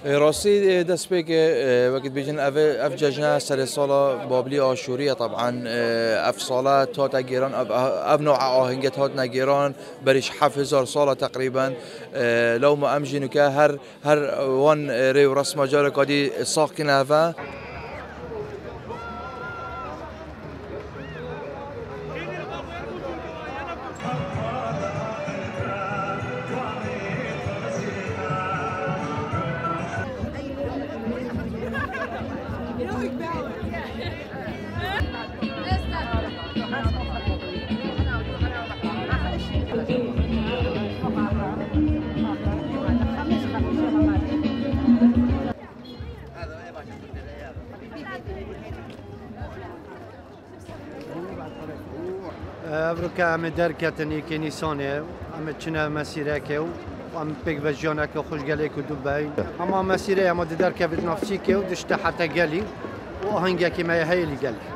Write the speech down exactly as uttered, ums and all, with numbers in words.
Rastî, e, destpêkê, e, wekî dibêjin, ev, ev cejne serê sala Babilî Aşûrî ye, teban, e, ev sala hate gêran, ev, ev noa ahenge hatine gêran, berî ji heft hezar sala teqrîben. E, lewma em jî nuke her, her wan, e, rê û resma careka dî sax kine eve. Evroke em ê derketin yekê Nîsanê, em ê çine mesîrekê û em pêk ve jiyaneke xweş gelê ku dû beyn. Hema mesîrê hema di derkevit navçîkê û dişte hete gelî û ahengekî me ye heyî li gelî.